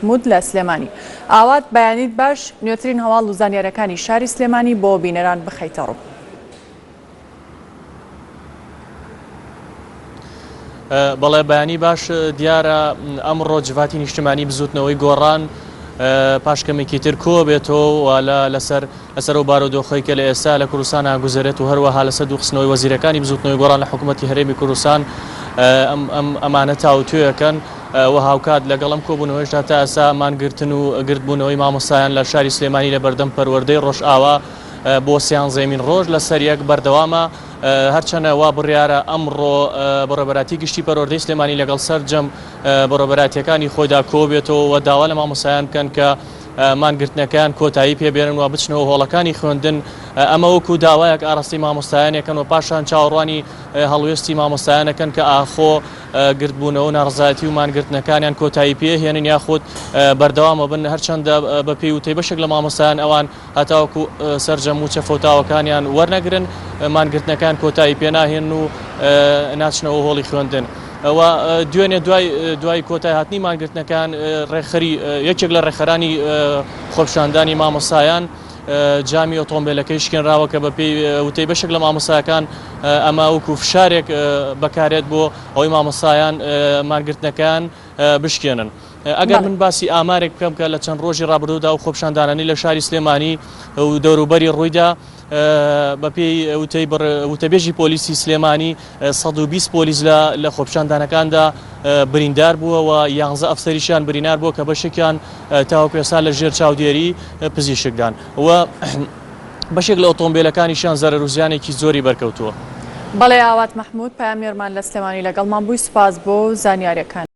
مەحمود لە سلێمانی. ئاوات بەیانیت باش، نوێترین هەواڵ و زانیاریەکانی شاری سلێمانی بۆ بینەران بخەیتە ڕوو. بەڵێ بەیانی باش دیارە ئەمڕۆ جڤاتی نیشتمانی بزوتنەوەی گۆڕان پاش کەمێکی تر کۆ بێتەوە و لە لەسەر لەسەر ئەو بارودۆخەی کە لە ئێستا لە کوردستانا گوزەرێت و هەروەها لەسەر دوورخستنەوەی وەزیرەکانی بزووتنەوەی گۆڕان لە حکوومەتی هەرێمی کوردستان ئەم ئەم ئەمانە تاوتوێ ئەکەن و هاوکات لەگەڵ ئەم کۆبوونەوەیشدا تا ئێستا مانگرتن و گردبوونەوەی مامۆستایان لە شاری سلێمانی لە بەردەم پەروەردەی ڕۆژئاوا بۆ سیانزەیەمین ڕۆژ لەسەر یەک بەردەوامە هەرچەنە وا بڕیارە ئەمڕۆ بەڕێوەبەرایەتی گشتی پەروەردەی سلێمانی لەگەڵ سەرجەم بەڕێوەبەرایەتییەکانی خۆیدا کۆبێتەوە و داوا لە مامۆستایان بکەن کە مانگرتنەکەیان کۆتایی پێ بێنن و بچنەوە هۆڵەکانی خوێندن، ئەمە وەکو داوایەک ئاراستەی مامۆستایان ئەکەن و پاشان چاوەڕوانی هەڵوێستی مامۆستایان ئەکەن کە ئاخۆ گردبوونەوە و ناڕەزایەتی و مانگرتنەکانیان کۆتایی پێ هێنن یاخود بەردەوام ئەبن، هەرچەندە بەپێی وتەی بەشێک لە مامۆستایان ئەوان هەتاوەکو سەرجەم مووچە فەوتاوەکانیان وەرنەگرن مانگرتنەکان کۆتایی پێ ناهێنن و ناچنەوە هۆڵی خوێندن. و دوێنێ دوای دوای کۆتای هاتنی مانگرتنەکان ڕێکخەری یەکێک لە ڕێکخەرانی خۆپیشاندانی مامۆستایان جامی ئۆتۆمبیلەکەی شکێنراوە کە بەپێی وتەی بەشێک لە مامۆستاکان ئەمە وەکو فشارێک بەکارێت بۆ ئەوەی مامۆستایان مانگرتنەکان بشکێنن. ئەگەر من باسی ئامارێک بکەم کە لە چەند ڕۆژی ڕابردوودا و خۆپیشاندانانی لە شاری سلێمانی و دەوروبەری ڕوویدا بەپێی وتەی وتەبێژی پۆلیسی سلێمانی 120 پۆلیس لە لە خۆپیشاندانەکاندا بریندار بووە و یانزە ئەفسەریشیان برینار بووە کە بەشێکیان تاوەکو ئێستا لە ژێر چاودێری پزیشکدان و بەشێک لە ئۆتۆمبیلەکانیشیان زەرەر و زیانێکی زۆری بەرکەوتووە. بەڵێ ئاوات مەحمود پەیامنێرمان لە سلێمانی لەگەڵمان بووی سوپاس بۆ زانیاریەکانت.